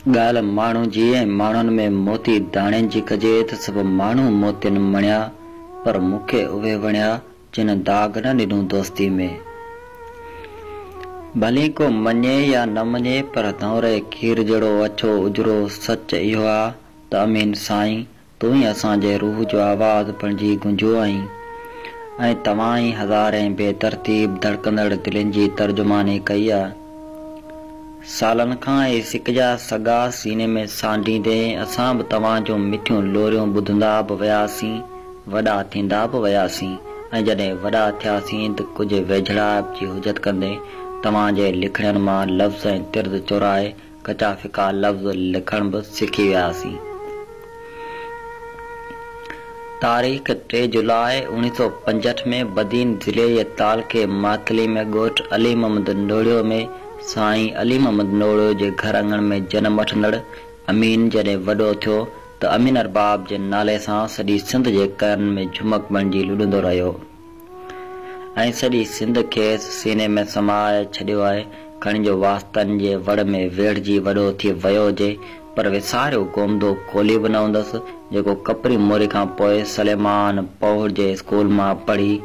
ڳالهه ماڻهو جي ۽ ماڻهن ۾ موتي داڻين جي ڪجي ته سڀ ماڻهو موتين مڻيا، پر مون کي اهي وڻيا جن داغ نه ڏنو دوستي ۾. ڀلي ڪو مڃي يا نه مڃي پر ڌؤنري کير جهڙو اڇو اجرو سچ اهو آ ته امين سائين تون ئي اسان جي روح جو آواز بڻجي گونجيو آهين ۽ توهان ئي هزارين بي ترتيب ڌڙڪندڙ دلين جي ترجماني ڪئي آ. سالن کان اهي سڪ جا سڳا سيني ۾ سانڍيندي اسان به توهان جون مٺيون لوريون ٻڌندا به وياسين، وڏا ٿيندا به وياسين ۽ جڏهن وڏا ٿياسين ته ڪجهه ويجهڙائپ جي حجت ڪندي توهان جي لکڻين مان لفظ ۽ طرز چورائي ڪچا ڦڪا لفظ لکڻ به سکي وياسين. تاريخ ٽي جولاء 1965 ۾ بدين ضلعي جي تعلقي ماتلي ۾ ڳوٺ علي محمد نوڙيو ۾ سائين علي محمد نوڙيو جي گهر اڱڻ ۾ جنم وٺندڙ امين جڏهن وڏو ٿيو ته امين ارباب جي نالي سان سڄي سنڌ جي ڪنن ۾ جهمڪ بڻجي لڏندو رهيو. ۽ سڄي سنڌ کيس سيني ۾ سمائي ڇڏيو آهي، کڻي جو واسطن جي وڙ ۾ ويڙهجي وڏو ٿي ويو هجي، پر وساريو گومدو ڪولهي به نه هوندس، جيڪو ڪپري موري کان پوء سليمان پوهڙ جي اسڪول مان پڙهي،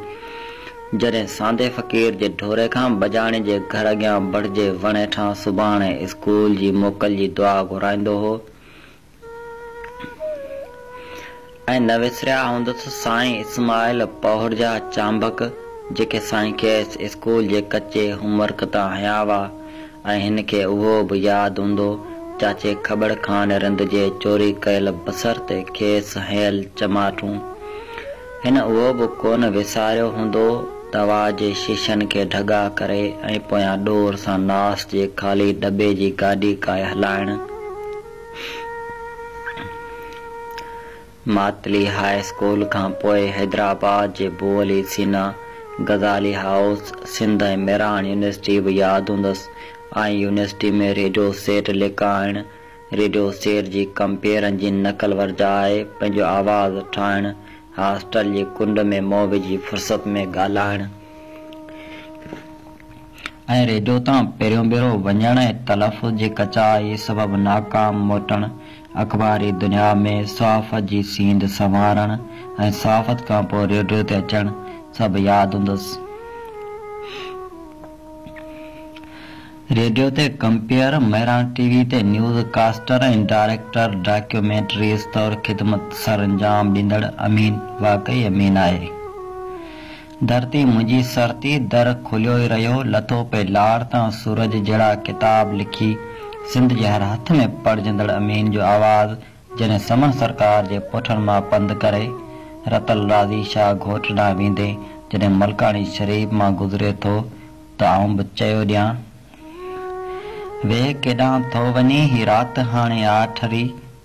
جڏهن ساندي فقير جي ڍوري کان بجاڻي جي گهر اڳيان بڙ جي وڻ هيٺان سڀاڻي اسڪول جي موڪل جي دعا گهرائيندو هو، ۽ نه وسريا هوندس سائين اسماعيل پوهڙ جا چانڀڪ جيڪي سائين کيس اسڪول جي ڪچي هوم ورڪ تان هنيا هئا ۽ هن کي اهو به ياد هوندو چاچي کٻڙ خان رند جي چوري ڪيل بصر تي کيس هنيل چماٽون. هن اهو به ڪونه وساريو هوندو دوا جي شيشن کي ڍڳا ڪري ۽ پويان ڏور سان ناس جي خالي ڏٻي جي گاڏي ڪاهي هلائڻ. ماتلي هاء اسڪول کان پوء حيدرآباد جي Abu Ali Sina, Ghazali house, Sindh ۽ Mehran university به ياد هوندس ۽ يونيورسٽي ۾ ريڊيو سيٽ لڪائڻ، ريڊيو سيٽ جي ڪمپيئرن جي نقل ورجائي پنهنجو آواز ٺاهڻ، هاسٽل جي ڪنڊ ۾ منهن وجهي فرصت ۾ ڳالهائڻ. ۽ ريڊيو تان پهريون ڀيرو وڃڻ ۽ تلفظ جي ڪچائي سبب ناڪام موٽڻ، اخباري دنيا ۾ صحافت جي سينڌ سنوارڻ ۽ صحافت کان پوء ريڊيو تي اچڻ سڀ ياد هوندس. ريڊيو تي ڪمپيئر، مهراڻ ٽي وي تي نيوز ڪاسٽر ۽ ڊائريڪٽر ڊاڪيومينٽريز طور خدمت سرانجام ڏيندڙ امين واقعي امين آهي. ڌرتي منهنجي سرتي، در کليو ئي رهيو، لٿو پئي لاڙ تان سورج جهڙا ڪتاب لکي سنڌ جي هر هٿ ۾ پڙهجندڙ امين جو آواز جڏهن سمن سرڪار جي پوٺن مان پنڌ ڪري رتل راضي شاهه گهوٽ ڏانهن ويندي جڏهن ملڪاڻي شريف مان گذري ٿو ته آئون به چيو ڏيان. ويهه ڪيڏانهن ٿو وڃين هي رات هاڻي آ ٺري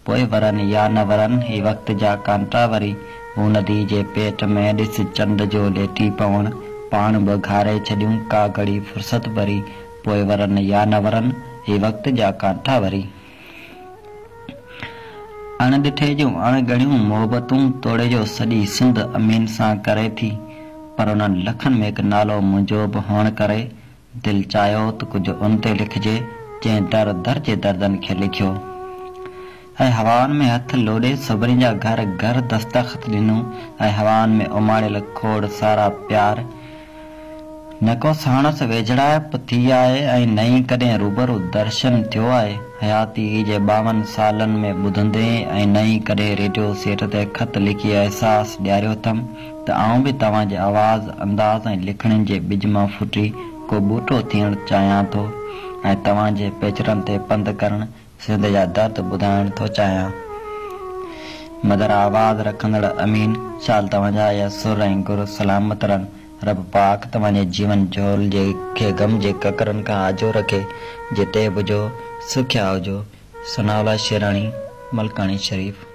پوء ورن يا نه ورن هي وقت جا ڪانٽا وري هو ندي جي پيٽ ۾ ڏس چنڊ جو ليٽي پوڻ پاڻ به گهاري ڇڏيون ڪا گهڙي فرصت وري پوء ورن يا نه ورن هي وقت جا ڪانٽا وري. اڻ ڏٺي جون اڻ ڳڻيون محبتون توڙي جو سڄي سنڌ امين سان ڪري ٿي پر انهن لکن ۾ هڪ نالو منهنجو به هئڻ ڪري دل چاهيو ته ڪجهه ان تي لکجي جنهن در در جي دردن کي لکيو ۽ هوائن ۾ هٿ لوڏي سڀني جا گهر گهر دستخط ڏنو ۽ هوائن ۾ اماڻيل کوڙ سارا پيار نه ڪو ساڻس ويجهڙائپ ٿي آهي ۽ نه ئي ڪڏهن روبرو درشن ٿيو آهي حياتيء جي 52 سالن ۾ ٻڌندي ۽ نه ئي ڪڏهن ريڊيو سيٽ تي خط لکي احساس ڏياريو اٿم ته آئون به توهان جي آواز، انداز ۽ لکڻين جي ٻج مان ڦٽي ڪو ٻوٽو ٿيڻ چاهيان ٿو ۽ توهان جي پيچرن تي پنڌ ڪرڻ، سنڌ جا درد ٻڌائڻ ٿو چاهيان. مڌر آواز رکندڙ امين، شال توهان جا اهي سر ۽ گر سلامت رهن. رب پاڪ توهان جي جيون جهول جي کي غم جي ڪڪرن کان آجو رکي. جتي به هجو، سکيا هجو. ثناء الله شيراڻي، ملڪاڻي شريف.